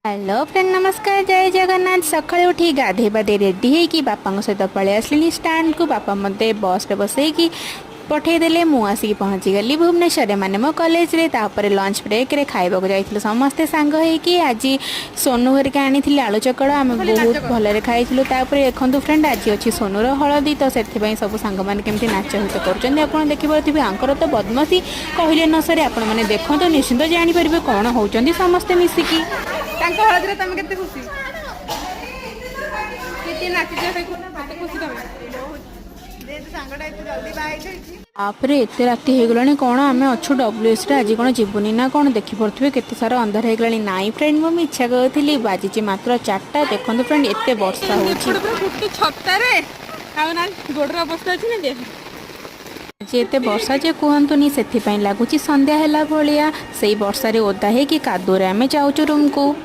Hello friend, ନମସ୍କାର, ଜୟ ଜଗନ୍ନାଥ। ସକାଳୁ ଉଠି ଗାଧେଇ ପାଧେଇ ରେଡ଼ି ହେଇକି ବାପାଙ୍କ ସହିତ ପଳେଇ ଆସିଲିଣି ଷ୍ଟାଣ୍ଡକୁ। ବାପା ମୋତେ ବସ୍ରେ ବସେଇକି ପଠେଇଦେଲେ। ମୁଁ ଆସିକି ପହଞ୍ଚିଗଲି ଭୁବନେଶ୍ୱରରେ, ମାନେ ମୋ କଲେଜରେ। ତାପରେ ଲଞ୍ଚ ବ୍ରେକ୍ରେ ଖାଇବାକୁ ଯାଇଥିଲୁ ସମସ୍ତେ ସାଙ୍ଗ ହେଇକି। ଆଜି ସୋନୁ ଘରିକା ଆଣିଥିଲେ ଆଳୁ ଚକଡ଼ା, ଆମେ ବହୁତ ଭଲରେ ଖାଇଥିଲୁ। ତାପରେ ଦେଖନ୍ତୁ ଫ୍ରେଣ୍ଡ, ଆଜି ଅଛି ସୋନୁର ହଳଦୀ, ତ ସେଥିପାଇଁ ସବୁ ସାଙ୍ଗମାନେ କେମିତି ନାଚ ଗୀତ କରୁଛନ୍ତି ଆପଣ ଦେଖିପାରୁଥିବେ। ୟାଙ୍କର ତ ବଦମାସି କହିଲେ ନ ସରେ। ଆପଣମାନେ ଦେଖନ୍ତୁ, ନିଶ୍ଚିନ୍ତ ଜାଣିପାରିବେ କ'ଣ ହେଉଛନ୍ତି ସମସ୍ତେ ମିଶିକି। ତାଙ୍କ ହଳଦୀରେ ତମେ କେତେ ଖୁସି, କେତେ ନାଚିଛ, କେତେ ଖୁସି ତମେ? ତାପରେ ଏତେ ରାତି ହେଇଗଲାଣି, କ'ଣ ଆମେ ଅଛୁ ଡବ୍ଲ୍ୟୁଏସ୍ରେ, ଆଜି କ'ଣ ଯିବୁନି ନା କ'ଣ? ଦେଖିପାରୁଥିବେ କେତେ ସାରା ଅନ୍ଧାର ହେଇଗଲାଣି। ନାଇଁ ଫ୍ରେଣ୍ଡ, ମୁଁ ମିଛା କହୁଥିଲି, ବାଜିଛି ମାତ୍ର 4ଟା। ଦେଖନ୍ତୁ ଫ୍ରେଣ୍ଡ, ଏତେ ବର୍ଷା ହେଉଛି। ଏପଟେ ପୁରା ଗୋଟେ ଛତାରେ ଆଉ ନା ଗୋଡର ଅବସ୍ଥା ଅଛି ନା ଦେହ। ଆଜି ଏତେ ବର୍ଷା ଯେ କୁହନ୍ତୁନି, ସେଥିପାଇଁ ଲାଗୁଛି ସନ୍ଧ୍ୟା ହେଲା ଭଳିଆ। ସେଇ ବର୍ଷାରେ ଓଦା ହେଇକି କାଦୁଅରେ ଆମେ ଯାଉଛୁ ରୁମ୍କୁ।